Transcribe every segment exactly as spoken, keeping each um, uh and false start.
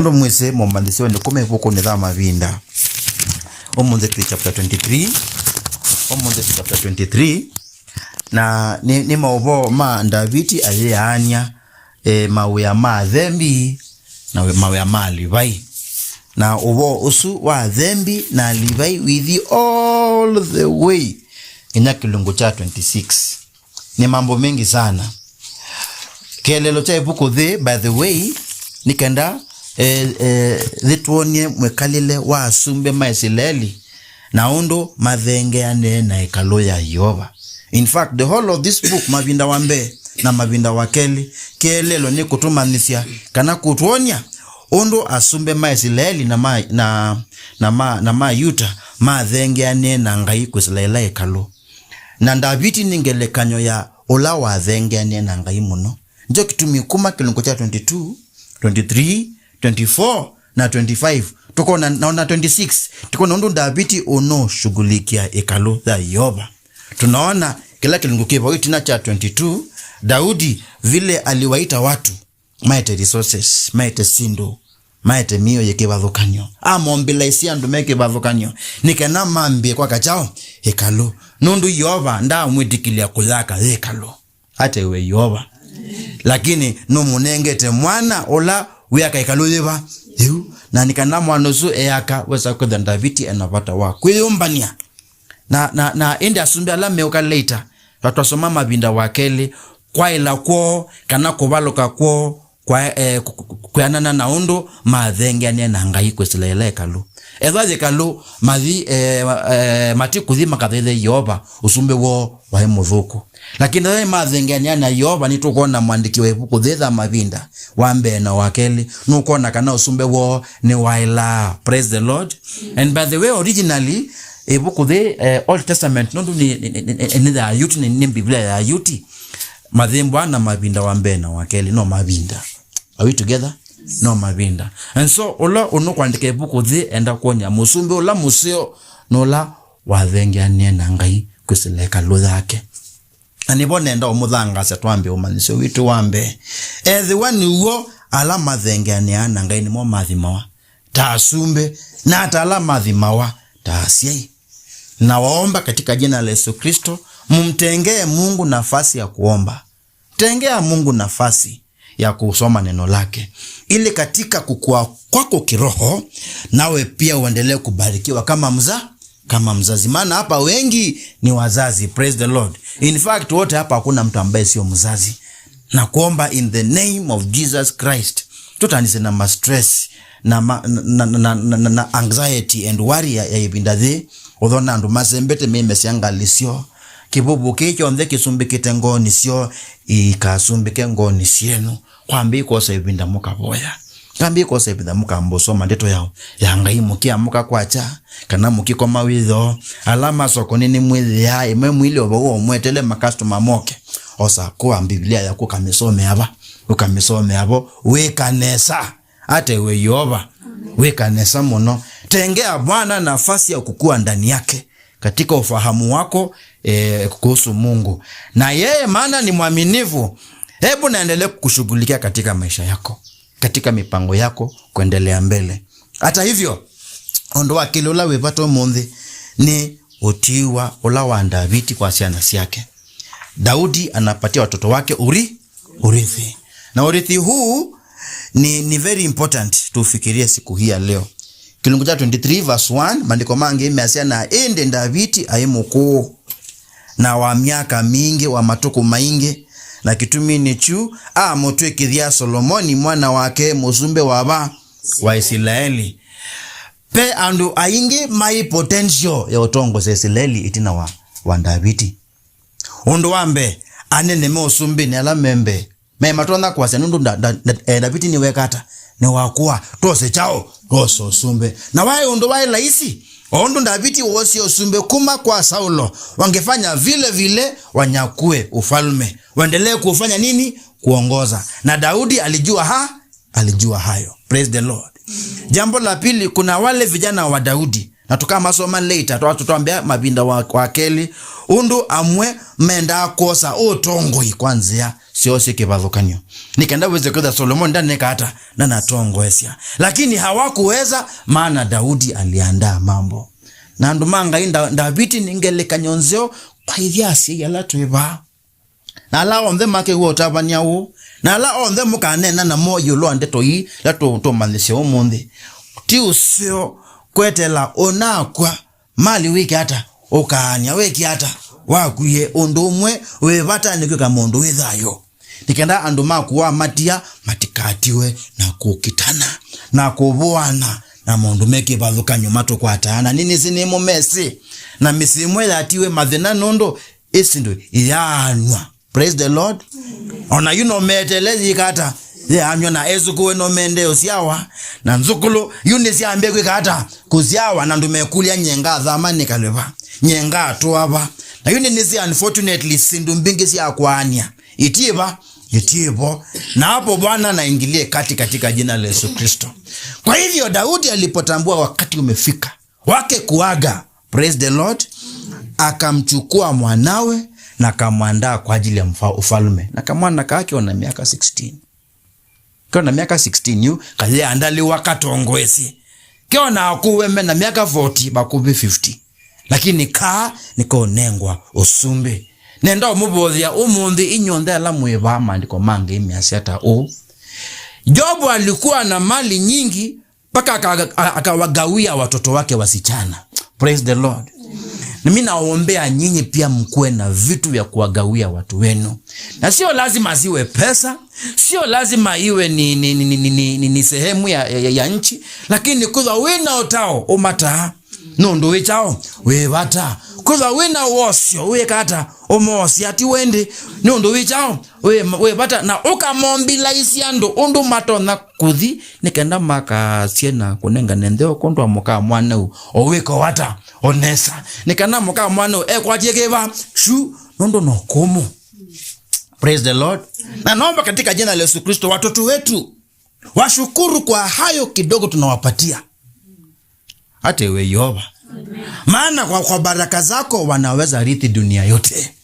Tũmwĩsĩ mũmanyĩsyo nĩ kuma ĩvukunĩ ya Mavinda. Ũmũnthĩ twĩ chapter twenty-three. Ũmũnthĩ twĩ chapter twenty-three. Na nĩ, nĩ maũvoo ma Ndaviti ayĩaany'a, e, mawĩa ma athembi na wĩ-, mawĩa ma Alivai. Na ũvoo ũsu wa athembi na Alivai wĩthi all the way nginya kĩlungu kya twenty-six. Nĩ mambo mengi sana. Kĩeleelo kya ĩvuku yĩĩ, by the way, nĩ kenda, eh, eh, yĩtwony'e mwĩkalĩle wa asumbĩ ma Isilaeli na ũndũ mathengeanĩe na ĩkalũ ya Yeova. In fact, the whole of this book, Mavinda wa Mbee na Mavinda wa Kelĩ, kĩeleelo nĩ kũtũmanyĩsya kana kũtwony'a ũndũ asumbĩ ma Isilaeli na ma, na, na ma, na ma Yuta mathengeanĩe na Ngai kwĩsĩla ĩla ĩkalũ. Na Ndaviti nĩ ngelekany'o ya ũla wathengeanie na Ngai mũno. Nĩkyo kĩtumi kuma kĩlungu kya twenty-two, twenty-three, twenty-four, na twenty-five, tũkona, na ona twenty-six, tũkona ũndũ Ndaviti ũnũshughulikia ĩkalũ ya Yeova. Tunaona kĩla kĩlungu kĩ vau ĩtina kya twenty-two, Daudi vile aliwaita watu, maete resources, maete syĩndũ, maete mĩio yĩ kĩvathũkany'o. Amombĩlaisye andũ me kĩvathũkany'o, nĩ kana mambĩe kwaka kyaũ? Ĩkalũ. Nũndũ Yeova ndaamwĩtĩkĩlya kũyaka ĩkalũ. Atewe Yeova. Lakini nũmũnengete mwana ũla wĩaka ĩkalũ yĩva? Yĩu. Na nĩ kana mwana ũsu eaka, wesa kwĩthwa Ndaviti ena vata wa kwĩyũmbany'a. Na, na, na ĩndĩ asumbĩ ala meũka later, na twasoma Mavinda wa Kelĩ, kwaĩla kwoo kana kũvalũka kwoo kwa, eh, ku-, ku-, kwĩanana na ũndũ mathengeanie na Ngai kwĩsĩla ĩla ĩkalũ. Ethwa yĩkalũ mathi, eh, eh, matikũthi makathaithe Yeova, ũsumbĩ woo waĩ mũthũku. Lakini ethwa mathengeania na Yeova, nĩtũkwona mwandĩki wa ĩvuku yĩĩ ya Mavinda wa Mbee na wa Kelĩ, nũkwona kana ũsumbĩ woo nĩwaĩlaa. Praise the Lord. And by the way, originally, ĩvuku yĩĩ, eh, Old Testament, nũndũ nĩ, nĩ, nĩ, nĩ, nĩ ya Ayuti, nĩ, nĩ Biblia ya Ayuti, mathĩmbwa na Mavinda wa Mbee na wa Kelĩ, no Mavinda. Are we together? No Mavinda. And so, ũla ũnũkwandĩka ĩvuku yĩĩ enda kwony'a mũsumbĩ ũla mũseo nĩ ũla wathengeanie na Ngai kwĩsĩla ĩkalũ yake. Na nĩvo nenda ũmũthangaasya twambe ũmanyĩsyo witũ wa mbee. Ethĩwa nĩw'o ala mathengeanĩaa na Ngai nĩmo mathimawa ta asumbĩ, na ata ala mathimawa ta asyai. Nawaomba katika jina la Yesu Kristo, mumtengee Mungu nafasi ya kuomba. Tengea Mungu nafasi ya kusoma neno lake, ili katika kukua kwako kiroho, nawe pia uendelee kubarikiwa kama mza-, kama mzazi. Maana hapa wengi ni wazazi. Praise the Lord. In fact, wote hapa hakuna mtu ambaye sio mzazi. Na kuomba in the name of Jesus Christ, tũtanĩsye na ma stress, na, ma, na, na anxiety and worry ya, ya ĩvinda yĩĩ. Ũthona andũ masembete meimesya ngalĩ syoo. Kĩvuvu kĩĩ kyonthe kĩsumbĩkĩte ngoonĩ syoo, ikasumbĩke ngoonĩ syenyu. Kwambĩĩ kwosa ĩvinda mũkavoya. Kwambĩĩ kwosa ĩvinda mũkamba ũsoma ndeto ya, ya Ngai mũkĩamũka kwakya, kana mũkĩkoma wĩoo. Ala ma sokonĩ nĩmwĩthĩaa ĩmwe mwĩle o vau o mwetele makastoma moke. Osa kũa Mbivilia yaku ũkamĩsomea va, ũkamĩsomea vo, wĩka nesa. Atewe Yeova, wĩka nesa mũno. Tengea Bwana nafasi ya kukua ndani yake, katika ufahamu wako, eh, kuhusu Mungu. Na yeye, maana ni mwaminifu, hebu naendelee kukushughulikia katika maisha yako, katika mipango yako, kuendelea mbele. Hata hivyo, ũndũ wa kelĩ ũla wĩ vata ũmũnthĩ nĩ ũtiiwa ũla wa Ndaviti kwa syana syake. Daudi anapatia watoto wake uri-, urithi. Na urithi huu ni, ni very important tufikirie siku hii ya leo. Kĩlungu kya twenty-three verse one, maandĩko mangĩ measya, na ĩndĩ Ndaviti aĩ mũkũũ na wa myaka mingĩ, wa matukũ maingĩ, na kĩtumi nĩkyu amũtw'ĩkĩthya Solomoni mwana wake mũsumbĩ wa va? Wa Isilaeli. Ve andũ aingĩ mai potential ya ũtongosya Isilaeli ĩtina wa, wa Ndaviti. Ũndũ wa mbee, anene me ũsumbĩnĩ ala me mbee me matonya kwasya, nũndũ nda, nda, nda, eh, Ndaviti nĩweka ata? Nĩwakũa. Twose kyaũ? Twose ũsumbĩ. Na waĩ ũndũ waĩ laisi, o ũndũ Ndaviti woosie ũsumbĩ kuma kwa Saulo, wangefanya vile vile wanyakue ufalme, waendelee kufanya nini? Kuongoza. Na Daudi alijua ha-, alijua hayo. Praise the Lord. Jambo la pili, kuna wale vijana wa Daudi Na tũkamasoma later, twa-, tũtwambĩa Mavinda wa, wa kelĩ, ũndũ amwe mendaa kwosa ũtongoi kwa nzĩa syoo syĩ kĩvathũkany'o. Nĩ kenda wĩse kwĩtha Solomoni ndaneka ata, ndanatongoesya. Lakini hawakuweza, maana Daudi aliandaa mambo. Na andũ ma Ngai, Nda-, Ndaviti nĩ ngelekany'o nzeo kwa ithyĩ asyai ala twĩ vaa. Na ala onthe makew'a ũtavany'a ũũ, na ala onthe mũkaneena namo ĩũlũ wa ndeto ii ila tũ-, tũmanyĩsya ũmũnthĩ, ti ũseo kwetela ũnakw'a, mali wĩke ata, ũkaany'a, wĩke ata, wakwie. Ũndũ ũmwe wĩ vata nĩ kwĩka mũndũ wĩ thayũ, nĩ kenda andũ maku wamatia matikatiwe na kũkitana na kũvũana na maũndũ me kĩvathũkany'o matũkwataa. Na nĩnĩsĩ nĩmũmesĩ, na mĩsyĩ ĩmwe yatiwe mathĩna nũndũ ĩsyĩndũ iyaanw'a. Praise the Lord. Ona yu no meetele yĩka ata, yaanw'a na esũkũwe no mende ũsyawa, na nzũkũlũ yu nĩsyambie kwĩka ata, kũsyawa, na ndũmekũlya nyenga thama nĩkalĩva, nyenga atũava. Na yu nĩnĩsĩ, unfortunately, syĩndũ mbingĩ sya kwaany'a itiĩva, itiĩvo. Na hapo Bwana naingilie kati katika jina la Yesu Kristo. Kwa hivyo Daudi alipotambua wakati umefika wake kuaga, praise the Lord, akamchukua mwanawe na akamwandaa kwa ajili ya mfa-, ufalme. Na kamwana kake ona miaka sixteen. Keona miaka sixteen yu, kayeandaliwa katongoesye. Keona akũwe me na miaka forty, vakuvĩ fifty. Lakini kaa nĩkonengwa ũsumbĩ. Nenda ũmũvothea ũmũnthĩ, inyonthe ala mwĩ vaa, maandĩko ma Ngai measya ta ũũ. Jobu alikuwa na mali nyingi, mpaka aka-, a-, akawagawia watoto wake wasichana. Praise the Lord. Na mimi naombea nyinyi pia mkuwe na vitu vya kuwagawia watu wenu. Na sio lazima ziwe pesa, sio lazima iwe ni, ni, ni, ni, ni, ni, ni sehemu ya, ya, ya nchi, lakini kwĩthwa wĩna ũtao ũmataa, nũndũ wĩ kyaũ, wĩ vata. Kwĩthwa wĩna wosyo, wĩka ata, ũmosya, ti wendĩ, nũndũ wĩ kyaũ, wĩ, wĩ vata, na ũkamobilize andũ ũndũ matonya kũthi, nĩ kenda makasye na kũnengane ntheo kũndũ wa mũka mwanau, o wĩka wata, o nesa. Nĩ kana mũka mwanau ekwatie kĩva, shu, nũndũ no kũmũ. Praise the Lord. Na naomba katika jina la Yesu Kristo, watoto wetu washukuru kwa hayo kidogo tunawapatia. Hata iwe Yehova. Maana kwa, kwa baraka zako wanaweza rithi dunia yote.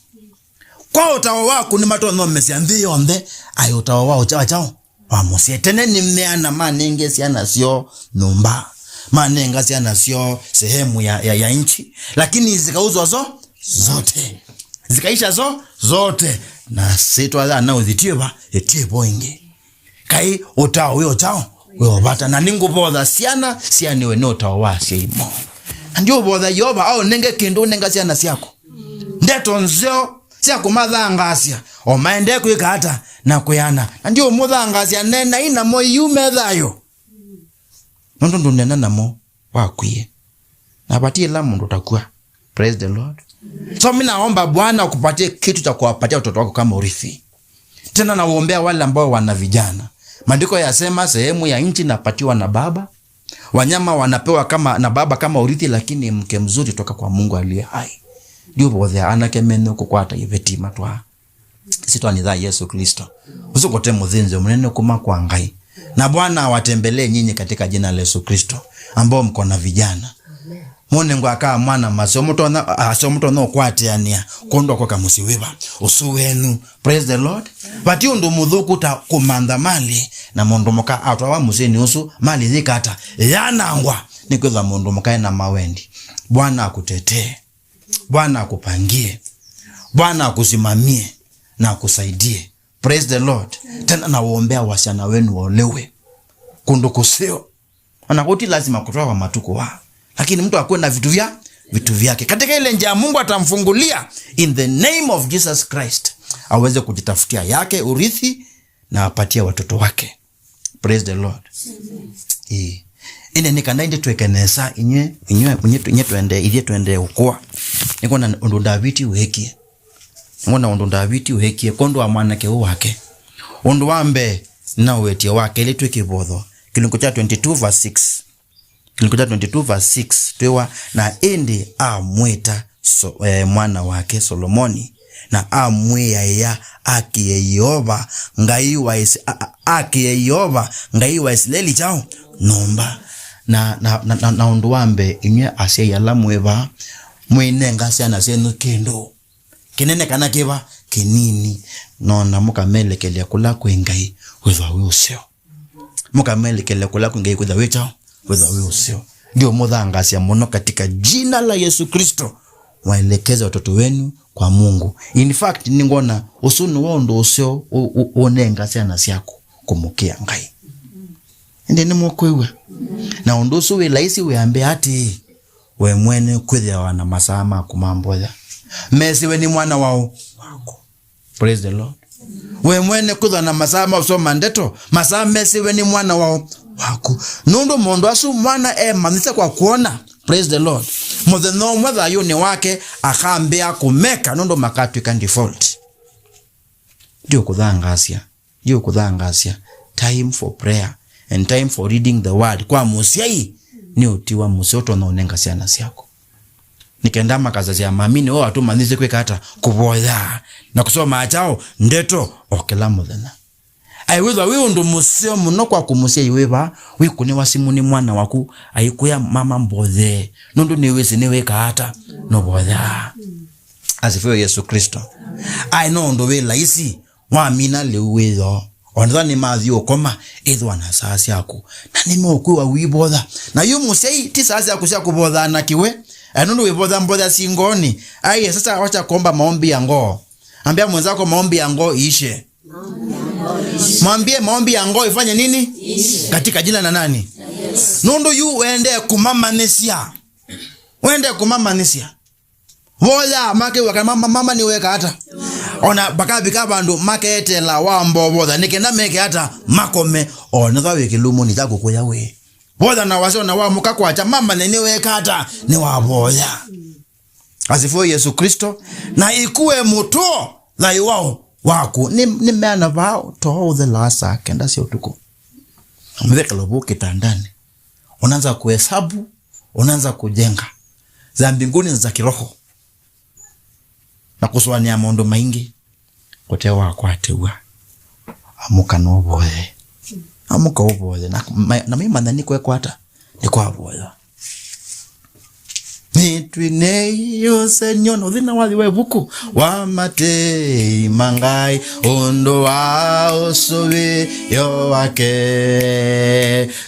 Kwa ũtao waku nĩmatonya ũmesya nthĩ yonthe, aĩ ũtao wa ũkya wa kyaũ, wa mũsyĩ. Tene nĩmeana manenge syana syoo nyũmba, manenga syana syoo sehemu ya, ya, ya nchi, lakini zikauzwa zo zote, zikaisha zo zote, na syĩtwa ya na ũthitiĩva ĩtiĩvo ĩngĩ. Kaĩ ũtao wĩ ũtao wĩ o vata, na nĩngũvotha syana syanĩwe nĩ ũtao wa asyai moo. Na ndiũvotha Yeova aũnenge kĩndũ ũnenga syana syaku ndeto nzeo sya kũmathangaasya, o maendee kwĩka ata na kwĩana. Na ndiũmũthangaasya, neenai namo yu me thayũ, nũndũ ndũneena namo wakwie. Na vatiĩ ĩla mũndũ ũtakw'a. Praise the Lord. So mimi naomba Bwana akupatie kitu cha kuwapatia watoto wako kama urithi. Tena nawaombea wale ambao wana vijana. Maandiko yasema sehemu ya nchi inapatiwa na baba. Wanyama wanapewa kama, na baba kama urithi, lakini mke mzuri toka kwa Mungu aliye hai. Ndiũvothea anake menyu kũkwata iveti matwaa. Sitwanĩ tha Yesu Kristo. Ũsu kũte mũthĩnzĩo mũnene kuma kwa Ngai. Na Bwana awatembelee nyinyi katika jina la Yesu Kristo, ambao mko na vijana. Amen. Mũnengwa aka mwana maseo mũtonya, aseo mũtonya ũkwatĩanĩa kũndũ akoka mũsyĩ wĩva, ũsu wenyu. Praise the Lord. Vati ũndũ mũthũku ta kũmantha mali na mũndũ mũka atwawa mũsyĩnĩ ũsu, mali yĩka ata? Yanangwa. Nĩkwĩthwa mũndũ mũka ena mawendi. Bwana akutetee. Bwana akupangie. Bwana akusimamie na akusaidie. Praise the Lord. Tena nawaombea wasichana wenu waolewe kũndũ kũseo. Ona kuti lazima kũtwawa matuko wa. Lakini mtu akuwe na vitu vya, vitu vyake. Katika ile njia Mungu atamfungulia in the name of Jesus Christ. Aweze kujitafutia yake urithi na apatie watoto wake. Praise the Lord. Ĩĩ. Ĩndĩ nĩ kana ĩndĩ twĩke nesa, inyw'ĩ, inyw'ĩ, inyw'ĩ, inyw'ĩ twende, ithyĩ twende ũkũa. Nĩkwona ũndũ Ndaviti weekie. Nĩkwona ũndũ Ndaviti weekie, kwondũ wa mwanake ũũ wake. Ũndũ wa mbee, na ũetie wa kelĩ twĩ kĩvotho. Kĩlungu kya twenty-two verse six. Kĩlungu kya twenty-two verse six, twĩwa, na ĩndĩ amwĩta So-, eh, mwana wake Solomoni, na amwĩaĩa akĩe Yeova, Ngai wa Is-, a-, a-, akĩe Yeova, Ngai wa Isilaeli kyaũ? Nyũmba. Na, na, na, na, na ũndũ wa mbee, inyw'ĩ asyai ala mwĩ vaa, mwĩnenga syana syenyu kĩndũ kĩnene kana kĩva kĩnini, no na mũkamelekelya kũla kwĩ Ngai wĩthwa wĩ ũseo. Mũkamelekelya kũla kwĩ Ngai kwĩthwa wĩ kyaũ? Wĩthwa wĩ ũseo. Ndio mũthangasya mũno katika jina la Yesu Kristo. Waelekeza watoto wenu kwa Mungu. In fact, nĩngwona ũsu nĩw'o ũndũ ũseo ũ-, ũ-, ũnenga syana syaku kũmũkĩa Ngai. Ĩndĩ nĩmũkwĩw'a? Na ũndũ ũsu wĩ laisi wĩambĩa atĩĩ, we mwene kwĩthĩawa na masaa maku ma mboya. Mesiwe nĩ mwana waũ? Waku. Praise the Lord. We mwene kwĩthwa na masaa ma ũsoma ndeto, masaa mesiwe nĩ mwana waũ? Waku. Nũndũ mũndũ asu mwana emanyĩsya kwa kwona. Praise the Lord. Mũthenya ũmwe thayũnĩ wake akambĩa kũmeka nũndũ makatw'ĩka default. Ndio kũthangasya. Ndio kũthangasya. Time for prayer and time for reading the word kwa mũsyai nĩ ũtiwa mũseo ũtonya ũnenga syana syaku. Nĩ kenda makasasya mami nĩwe watũmanyĩsye kwĩka ata? Kũvoya na kũsoma kyaũ? Ndeto o kĩla mũthenya. Ai, wĩthwa wĩ ũndũ mũseo mũno kwa kũmũsyai wĩ vaa, wĩkũnĩwa simũ nĩ mwana waku, aikwĩa, "Mama, mboyee," nũndũ nĩwĩsĩ nĩwĩkaa ata? Nũvoyaa. Asifiwe Yesu Kristo. Ai, no ũndũ wĩ laisi, wamina lĩu wĩyoo. Onetha nĩmathi ũkoma, ĩthwa na saa syaku. Na nĩmeũkwĩwa wĩvoya. Na yu mũsyai, ti saa syaku sya kũvoya na kĩwe. Ai, nũndũ wĩvoya mboya singooni. Ai, sasa wacha kuomba maombi ya ngoo. Ambia mwenzako maombi ya ngoo iishe. Mwambie maombi ya ngoo ifanye nini? Katika jina la nani? Nũndũ yu wende kũmamanyĩsya. Wende kũmamanyĩsya. Voya, makew'a kana mama, mama nĩweka ata? Ona vakavika vandũ maketela wambovoya. Nĩ kenda meke ata? Makome. Onetha wĩ kĩlumoni kya kũkũya wĩ. Voya na waseo na wamũka kwakya, mama nĩweka ata? Nĩwavoya. Asifiwe Yesu Kristo. Na ikuwe mũtũo thayũ wao waku. Nĩ, nĩ meana vaa too ũthelaa saa kenda sya ũtukũ. Umethekela vau kitandani. Unaanza kuhesabu, unaanza kujenga za mbinguni na za kiroho. Na kũsũanĩa maũndũ maingĩ. Kũte wakwatĩw'a. Amũka na ũvoye. Amũka ũvoye. Na ma-, na maimanya nĩ kwekwata, nĩ kwavoya. Nĩtwinei ũsenyo na ũthina wathi wa ĩvuku wa matei ma Ngai ũndũ wa ũsũvĩo wake.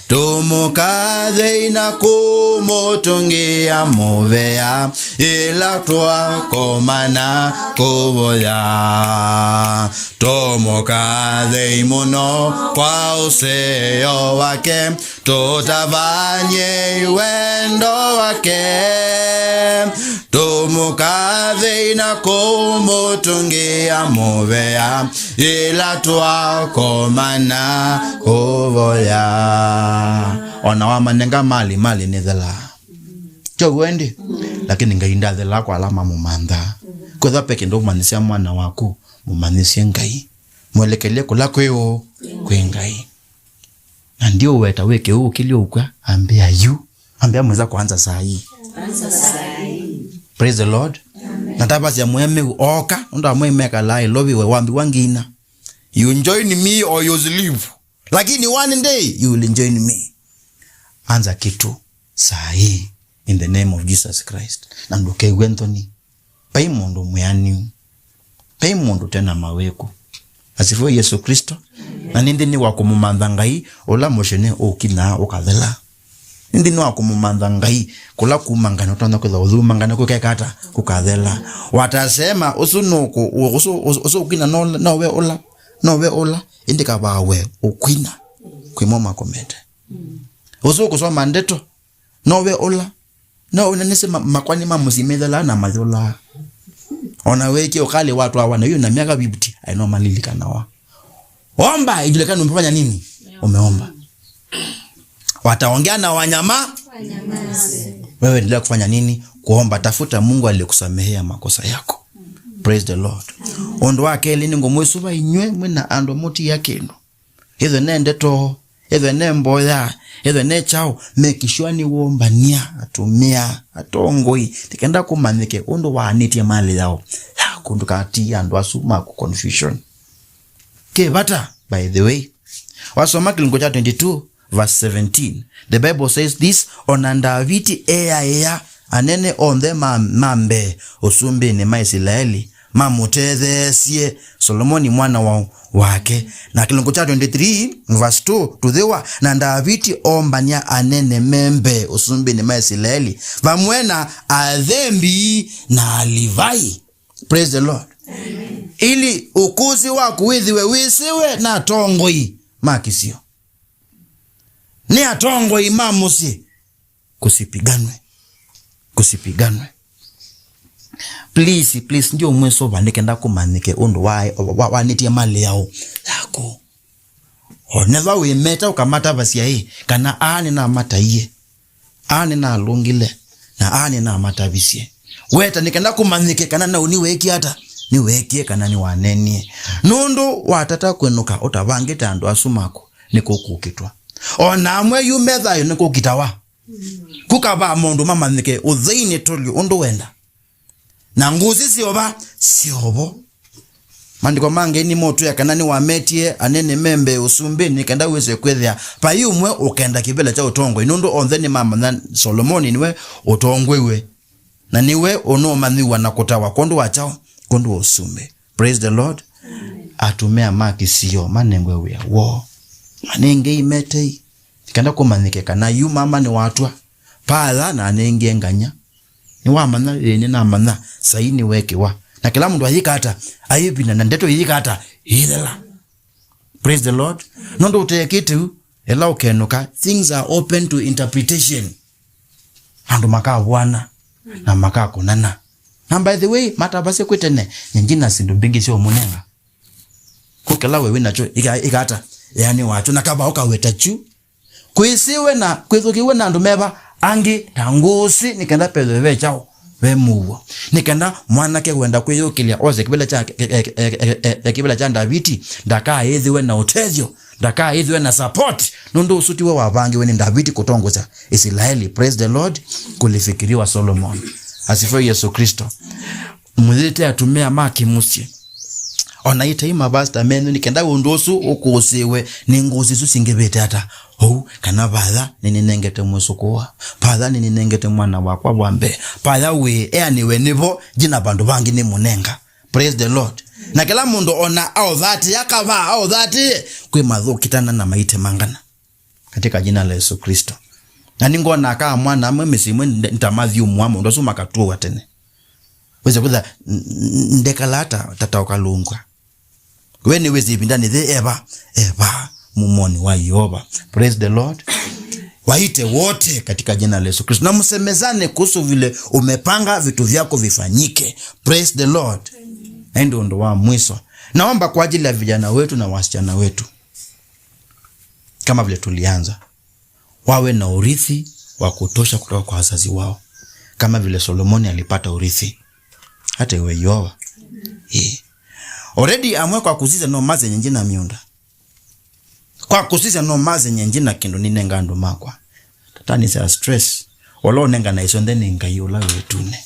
Tũmũkathei na kũmũtũngĩa mũvea ĩla twakomana kũvoya. Tũmũkathei mũno kwa ũseo wake, tũtavany'ei wendo wake. Tũmũkathei na kũmũtũngĩa mũvea ĩla twakomana kũvoya. Ona wamanenga mali, mali nĩthelaa. Kyo wendi? Lakini Ngai ndathelaa kwa ala mamũmanthaa. Kwĩthwa pe kĩndũ ũmanyĩsya mwana waku, mũmanyĩsye Ngai. Mwelekelye kũla kwĩ ũ? Kwĩ Ngai. Na ndiũweta wĩke ũu ũkĩlya ũkw'a, ambĩa yu. Ambĩa mwĩza kwanza saa hii. Anza saa hii. Praise the Lord. Amen. Na tavasya mwemeu oka, ũndũ amwe mekalaa ĩlovi we wambiwa ngina. You join me or you leave. Lakini one day you will join me. Anza kitu saa hii in the name of Jesus Christ. Na ndũkew'e nthoni. Vai mũndũ mwĩanĩu. Vai mũndũ ũte na mawĩku. Asifiwe Yesu Kristo. Na nĩndĩ nĩ wa kũmũmantha Ngai, ũla mũsyĩ nĩ ũkinyaa ũkathela. Nĩndĩ nĩ wa kũmũmantha Ngai, kũla kumangana ũtonya kwĩthwa ũthumangana kũkeka ata? Kũkathela. Watasema, ũsu nũkũ, ũsu, ũsu, ũsu ũkwina no, nowe ũla, nowe ũla, ĩndĩ kavaa we ũkwina. Kwĩmo makomete. Ũsu ũkũsoma ndeto, nowe ũla. No ũnanĩsĩ ma-, makwani ma mũsyĩ methelaa na mayũlaa. Ona wĩkie ũkalĩ watwawa na yu na miaka fifty, ai no malilikanawa. Omba, ijulikane umefanya nini? Umeomba. Wataongea na wanyama. Wanyamaze. Wewe endelea kufanya nini? Kuomba. Tafuta Mungu aliyekusamehea makosa yako. Praise the Lord. Ũndũ wa kelĩ, nĩngũmwĩsũva inyw'ĩ mwĩ na andũ mũtia kĩndũ. Ĩthwe ne ndeto, ĩthwe ne mboya, ĩthwe ne kyaũ, make sure nĩwombany'a atumĩa, atongoi, nĩ kenda kũmanyĩke ũndũ waanĩtye malĩ yao, ya kũndũ kati andũ asu maku confusion. Kĩ vata, by the way. Wasoma kĩlungu kya twenty-two, verse seventeen. The Bible says this, "O na Ndaviti eaĩa anene onthe ma, ma mbee ũsumbĩnĩ ma Isilaeli mamũtetheesye Solomoni mwana wa, wake." Na kĩlungu kya twenty-three, verse two, tũthĩwa, "Na Ndaviti oombany'a anene me mbee ũsumbĩnĩ ma Isilaeli, vamwe na athembi na Alivai." Praise the Lord. Amen. Ili ũkũsĩ waku wĩthĩwe wĩsĩwe na atongoi ma kĩsio. Nĩ atongoi ma mũsyĩ. Kusipiganwe. Kusipiganwe. Please, please, ndio mwĩsũva nĩkenda kũmanyĩke ũndũ wa, wa, wanĩtie malĩ yaũ yaku. O nethwa wĩmeta ũkamatavasya ĩ, kana aa nĩnamataie, aa nĩnalũngile, na aa nĩnamatavisye. Weta nĩkenda kũmanyĩke kana nau nĩweekie ata, nĩweekie kana nĩwanenie. Nũndũ watata kwĩnũka ũtavangĩte andũ asu maku, nĩkũkũkĩtwa. O na amwe yu me thayũ nĩkũkitawa. Kũkavaa maũndũ mamanyĩke ũtheinĩ tũlyo ũndũ wenda. Na ngũsĩ syova, syovo. Maandĩko ma Ngai nĩmotwĩa kana nĩwametie anene me mbee ũsumbĩnĩ, nĩ kenda wĩse kwĩthĩa vai ũmwe ũkenda kĩvĩla kya ũtongoi, nũndũ onthe nĩmamanya Solomoni nĩwe ũtongoiw'e, na nĩwe ũnũũmanyĩw'a na kũtawa kwondũ wa kyaũ? Kwondũ wa ũsumbĩ. Praise the Lord. Atumĩa ma kĩsio manengwe wĩa woo. Manengei metei. Nĩ kenda kũmanyĩke kana yu mama nĩwatw'a. Paatha na anengie nganya. Nĩwamanya, ĩĩ, nĩnamanya. Sai nĩweekĩwa. Na kĩla mũndũ ayĩka ata? Ayĩvina na ndeto ĩyĩka ata? Ĩyĩthela. Praise the Lord. Nũndũ ũteekĩte u, ĩla ũkenũka, things are open to interpretation. Andũ makavwana na makakũnana. Na by the way, matavasya kwĩ tene, nyingi na syĩndũ mbingĩ sya ũmũnenga. Kũkĩla we wĩ nakyo, ika-, ĩka ata? Yaani wakyo, na kavaa ũkaweta kyu. Kwĩsĩwe na kwĩthũkĩw'e na andũ meva angĩ ta ngũsĩ, nĩ kenda pethwe ve kyaũ? Ve mũuo. Nĩ kenda mwanake wenda kwĩyũkĩlya ose kĩvĩla kya, e, e, e, kĩvĩla kya Ndaviti, ndakaĩthĩwe na ũtethyo, ndakaĩthĩwe na support, nũndũ ũsu tiwe wavangiwe nĩ Ndaviti kũtongosya Isilaeli. Praise the Lord. Kulifikiriwa Solomon. Asifiwe Yesu Kristo. Mũyĩte atumĩa ma kĩmũsyĩ. O na ĩtai mavasta menyu, nĩ kenda ũndũ ũsu ũkũsĩĩwe nĩ ngũsĩ isu singĩvĩte ata ũu, kana vaya nĩnĩnengete mwĩsũkũa, vaya nĩnĩnengete mwana wakwa wa mbee, vaya wĩ eanĩwe nĩvo, ngyina vandũ vangĩ nĩmũnenga. Praise the Lord. Na kĩla mũndũ ona aũthatĩĩa kavaa, aũthatĩĩe, kwĩ mathũkitana na maitemangana. Katika jina la Yesu Kristo. Na nĩngona aka mwana amwe mĩsyĩ ĩmwe nde-, nĩtamathyũmũa mũndũ asu makatũwa tene. Wĩsĩ kwĩtha n-, n-, ndekala ta, ta, ta ũkalũngwa. We nĩwĩsĩ ĩvindanĩ yĩ eva, eva mumoni wa Yeova. Praise the Lord. Waite wote katika jina la Yesu Kristo. Na msemezane kuhusu vile umepanga vitu vyako vifanyike. Praise the Lord. Na hii ndio ndo wa mwisho. Naomba kwa ajili ya vijana wetu na wasichana wetu. Kama vile tulianza, wawe na urithi wa kutosha kutoka kwa wazazi wao, kama vile Solomoni alipata urithi. Hata iwe Yeova. Eh. Already amwe kwa kusisya no maze nyenji na miunda. Kwa kusisya no maze nyenji na kindu ninenga andu makwa. Tatani sa stress. Wala unenga na iso ntheni Ngai ula witune.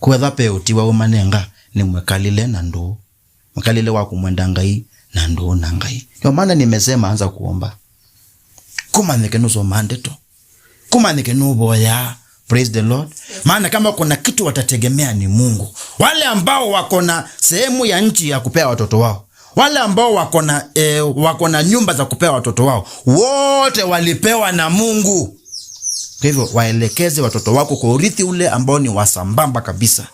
Kwetha pe utiwa umanenga ni mwekalile na nduu. Mkalile wa kumwenda Ngai na ndũũ na Ngai. Ndio maana nimesema anza kuomba. Kumanyike nusoma ndeto. Kumanyike nuvoya. Praise the Lord. Maana kama kuna kitu watategemea ni Mungu. Wale ambao wako na sehemu ya nchi ya kupea watoto wao, wale ambao wako na, eh, wako na nyumba za kupea watoto wao, wote walipewa na Mungu. Kwa hivyo, waelekeze watoto wako kwa urithi ule ambao ni wa sambamba kabisa.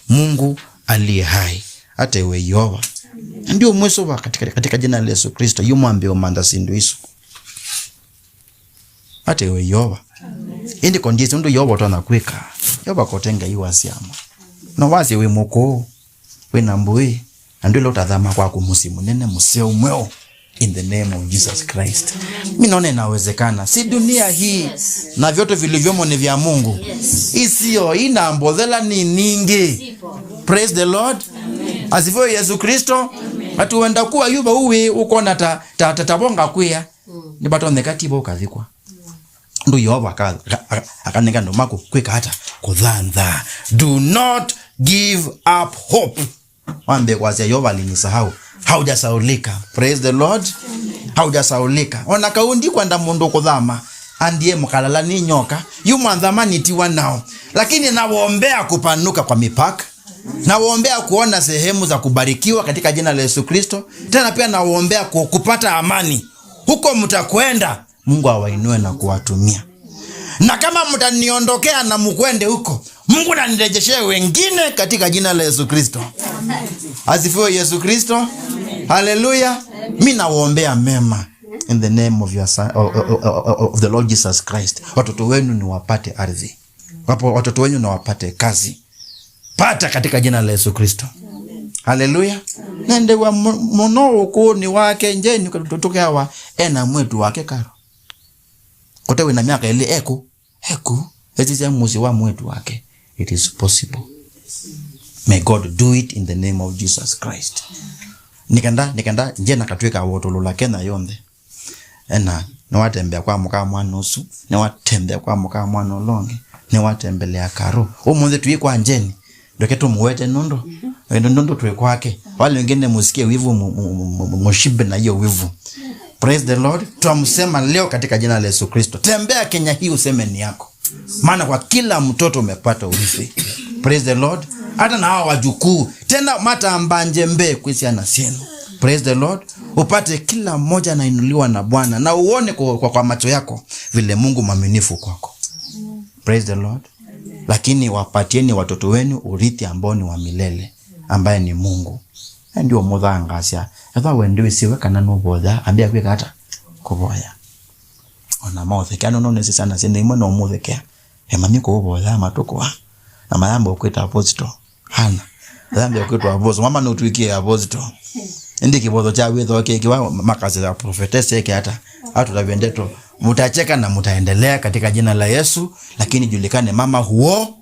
Mungu aliye hai. Hata iwe Yeova. Ndio mwisho wa katika, katika jina la Yesu Kristo, yu mwambe umantha sindu isu. Hata iwe Yeova. Indi kondiesi undu Yeova utona kwika. Yeova kote Ngai wa syama. No wasye wi mukuu, wi na mbui, na ndwile utathama kwaku musi munene, museo mweo. In the name of Jesus Christ. Mi naona inawezekana. Si dunia hii na vyote vilivyomo ni vya Mungu. Isio ina mbothela ni nyingi. Praise the Lord. Asifiwe Yesu Kristo. Ati wenda kuwa yuva uwi ukona ta, ta, ta, ta bonga kuya. Ni batonyeka tivo ukathikwa. Ndu Yehova aka-, aka-, aka-, akanenga ndu maku kwika ata? Kuthantha. Do not give up hope. Wambe kwasya, "Yehova alinisahau." Haujasaulika. Praise the Lord. Haujasaulika. Ona kau ndikwenda mũndũ kũthama, andie mũkalala nĩ nyoka. Yu mwanthamani tiwa nao. Lakini nawaombea kupanuka kwa mipaka. Nawaombea kuona sehemu za kubarikiwa katika jina la Yesu Kristo. Tena pia nawaombea ku-, kupata amani. Huko mtakwenda, Mungu awainue na kuwatumia. Na kama mtaniondokea na mkwende huko, Mungu nanirejeshee wengine katika jina la Yesu Kristo. Asifiwe Yesu Kristo. Haleluya. Mi nawaombea mema in the name of your son, of, of, of, of the Lord Jesus Christ. Watoto wenu ni wapate ardhi. Wapo watoto wenu na wapate kazi. Pata katika jina la Yesu Kristo. Haleluya. Nendewa mu-, mũno ũkũũnĩ wake Njeni, tũkeawa ena mwĩtu wake Karo. Kote wĩna myaka ĩlĩ eku, eku. Ĩsisya mũsyĩ wa mwĩtu wake. It is possible. May God do it in the name of Jesus Christ. Nĩkenda, nĩkenda Njeni akatwĩka wotũlũla Kenya yonthe. Ena, nĩwatembea kwa mũka mwana ũsu, nĩwatembea kwa mũka mwana ũla ũngĩ, nĩwatembelea Karo. Ũmũnthĩ twĩ kwa Njeni, ndoke tũmũwete nũndũ, nũndũ, nũndũ twĩ kwake. Wale wengine musikie wivu, mu-, mu-, mu-, mu-, mushibe na hiyo wivu. Praise the Lord. Twamsema leo katika jina la Yesu Kristo. Tembea Kenya hii useme ni yako. Maana kwa kila mtoto umepata urithi. Praise the Lord. Hata na hawa wajukuu, tena matambanje mbee kwĩ syana syenu. Praise the Lord. Upate kila mmoja anainuliwa na Bwana na uone kwa, kwa, kwa macho yako vile Mungu mwaminifu kwako. Praise the Lord. Lakini wapatieni watoto wenu urithi ambao ni wa milele, ambaye ni Mungu. Na ndio mũthangasya. Ethwa we ndwĩsĩwe kana nũvoya, ambia kwĩka ata? Kũvoya. Ona maũthekea, no, no, nĩsĩ syana syene imwe no mũthekea. E, mami kũũvoya matukũ aa. Na mayamba ũkwĩta apostle. Hana. Mayamba ũkwĩtwa apostle. Mama nũtwĩkie apostle. Ĩndĩ kĩvotho kya wĩtho kĩkĩwa makasya prophetess eke ata? Atũtavye ndeto. Mutacheka na mutaendelea katika jina la Yesu, lakini julikane mama huo.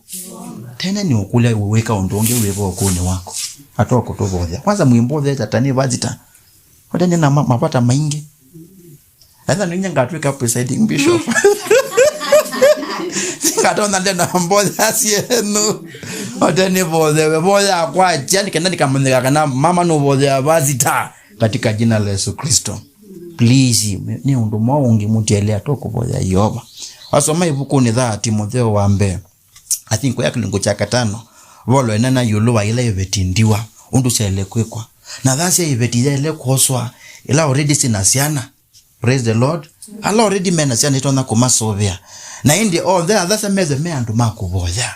Tena nĩ ũkũlya wĩka ũndũ ũngĩ wĩva ũkũnĩ wako. Atokũtũvothea. Kwanza mwĩmbothea Satani vazita. Ũtene na ma-, mavata maingĩ. Ethwa nĩ nyie ngatwĩka presiding bishop. Ngatona ndena mboya syenu. Ote nĩvothewe, voya kwakya, nĩkenda nĩkamanyĩka kana mama nũvothea vasita katika jina la Yesu Kristo. Please, nĩ ũndũ mwa ũngĩ mũtielea to kũvoya Yeova. Wasoma ĩvukunĩ thaa Timotheo wa mbee. I think kwa kĩlungu kya katano, Volo enena ĩũlũ wa ila iveti ndiwa, ũndũ syaĩle kwĩkwa. Na thasya iveti yaĩle kwoswa, ila already sina syana. Praise the Lord. Ala already mena syana itonya kũmasũvĩa. Na ĩndĩ onthe athasya methwe me andũ ma kũvoya.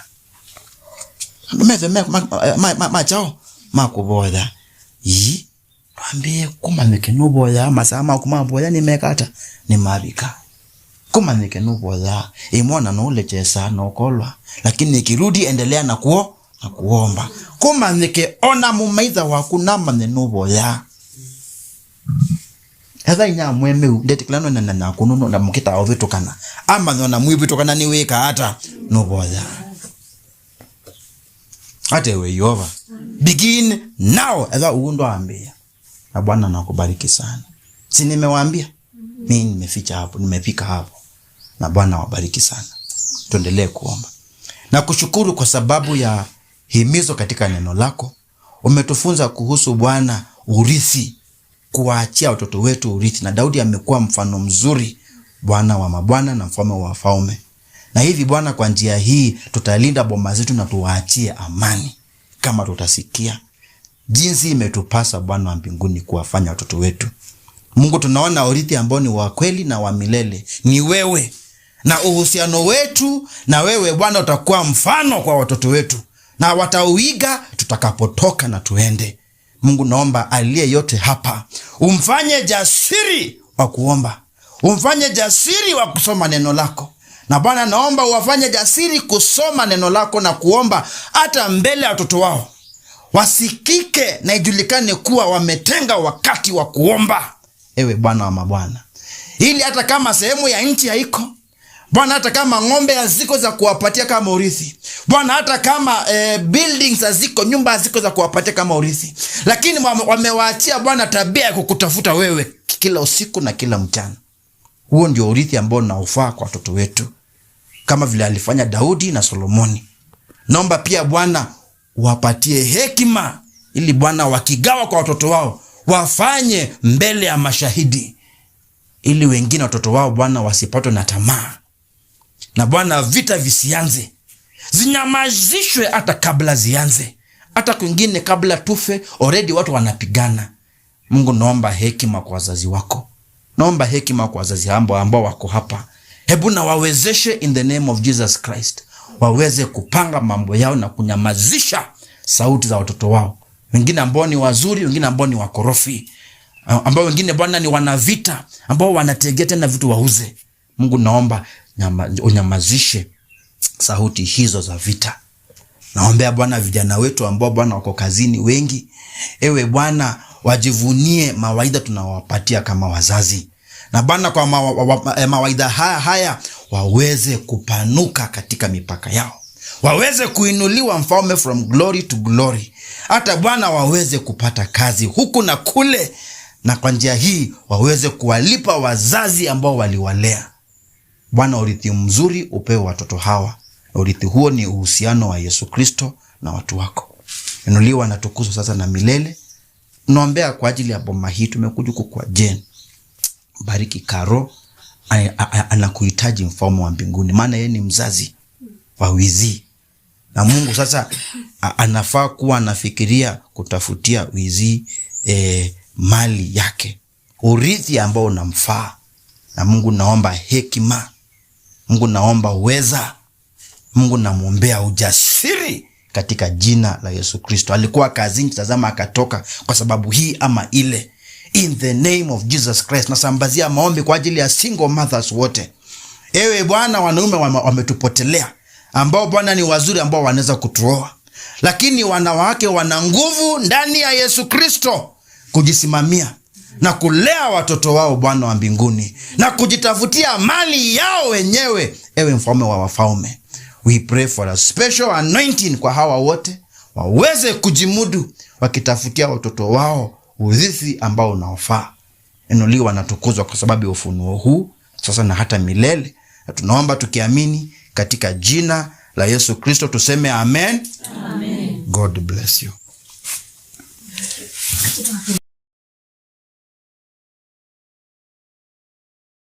Andũ methwe me, ma, ma, ma, ma kyaũ? Ma kũvoya. Ii. Twambĩĩe kũmanyĩke nũvoyaa, masaa maku ma voya nĩmeka ata? Nĩmavika. Kũmanyĩke nũvoyaa. Ĩmwona no ũlekyesa na ũkolwa, lakini ikirudi endelea na kuo, na kuomba. Kũmanyĩke ona mũmaitha waku namanye nũvoyaa. Etha inya mwemeu, ndetĩkĩla no nena naku nũndũ na mũkĩtaa ũvĩtũkana. Amanya ona mwĩvĩtũkana nĩwĩkaa ata? Nũvoyaa. Atewe Yeova. Begin now. Etha ũu ndwaambĩĩa. Na Bwana nakubariki sana. Si nimewaambia? Mimi nimeficha hapo, nimefika hapo. Na Bwana wabariki sana. Tuendelee kuomba. Na kushukuru kwa sababu ya himizo katika neno lako. Umetufunza kuhusu, Bwana, urithi, kuwaachia watoto wetu urithi. Na Daudi amekuwa mfano mzuri, Bwana wa mabwana na mfalme wa wafalme. Na hivi, Bwana, kwa njia hii tutalinda boma zetu na tuwaachie amani kama tutasikia jinsi imetupasa, Bwana wa mbinguni, kuwafanya watoto wetu. Mungu, tunaona urithi ambao ni wa kweli na wa milele ni wewe, na uhusiano wetu na wewe, Bwana, utakuwa mfano kwa watoto wetu, na watauiga tutakapotoka na tuende. Mungu, naomba aliye yote hapa umfanye jasiri wa kuomba, umfanye jasiri wa kusoma neno lako. Na Bwana, naomba uwafanye jasiri kusoma neno lako na kuomba hata mbele ya watoto wao, wasikike na ijulikane kuwa wametenga wakati wa kuomba, ewe Bwana wa mabwana, ili hata kama sehemu ya nchi haiko, Bwana, hata kama ng'ombe haziko za kuwapatia kama urithi, Bwana, hata kama, eh, buildings haziko, nyumba haziko za kuwapatia kama urithi, lakini wame-, wamewaachia, Bwana, tabia ya kukutafuta wewe kila usiku na kila mchana. Huo ndio urithi ambao unaofaa kwa watoto wetu, kama vile alifanya Daudi na Solomoni. Naomba pia, Bwana, wapatie hekima, ili, Bwana, wakigawa kwa watoto wao, Wafanye mbele ya mashahidi, ili wengine, watoto wao, Bwana, wasipatwe na tamaa. Na Bwana, vita visianze, zinyamazishwe hata kabla zianze. Hata kwingine, kabla tufe, already watu wanapigana. Mungu, naomba hekima kwa wazazi wako. Naomba hekima kwa wazazi ambao, ambao wako hapa. Hebu na wawezeshe in the name of Jesus Christ. Waweze kupanga mambo yao na kunyamazisha sauti za watoto wao. Wengine ambao ni wazuri, wengine ambao ni wakorofi. Ambao wengine, Bwana, ni wanavita, ambao wanategea tena vitu wauze. Mungu, naomba nyama-, unyamazishe sauti hizo za vita. Naombea, Bwana, vijana wetu ambao, Bwana, wako kazini wengi. Ewe Bwana, wajivunie mawaidha tunawapatia kama wazazi. Na Bwana, kwa mawa-, wa-, wa-, eh, mawaidha haya, haya, waweze kupanuka katika mipaka yao. Waweze kuinuliwa, Mfalme, from glory to glory. Hata, Bwana, waweze kupata kazi huku na kule. Na kwa njia hii, waweze kuwalipa wazazi ambao waliwalea. Bwana, urithi mzuri upewe watoto hawa. Na urithi huo ni uhusiano wa Yesu Kristo na watu wako. Inuliwa na tukuzwa sasa na milele. Naombea kwa ajili ya boma hii, tumekuja huku kwa Jane. Bariki Karo, a-, a-, a-, anakuhitaji, Mfalme wa mbinguni, maana yeye ni mzazi wa Wizi. Na Mungu sasa, a-, anafaa kuwa anafikiria kutafutia Wizi, eh, mali yake, urithi ambao unamfaa. Na Mungu, naomba hekima. Mungu, naomba uweza. Mungu, namwombea ujasiri katika jina la Yesu Kristo. Alikuwa kazini, tazama, akatoka kwa sababu hii ama ile. In the name of Jesus Christ, nasambazia maombi kwa ajili ya single mothers wote. Ewe Bwana, wanaume wame-, wametupotelea, ambao, Bwana, ni wazuri, ambao wanaweza kutuoa, lakini wanawake wana nguvu ndani ya Yesu Kristo kujisimamia na kulea watoto wao, Bwana wa mbinguni, na kujitafutia mali yao wenyewe. Ewe Mfalme wa wafalme, we pray for a special anointing kwa hawa wote, waweze kujimudu, wakitafutia watoto wao urithi ambao unaofaa. Inuliwa na tukuzwa kwa sababu ya ufunuo huu, sasa na hata milele. Na tunaomba tukiamini katika jina la Yesu Kristo, tuseme amen. Amen. God bless you.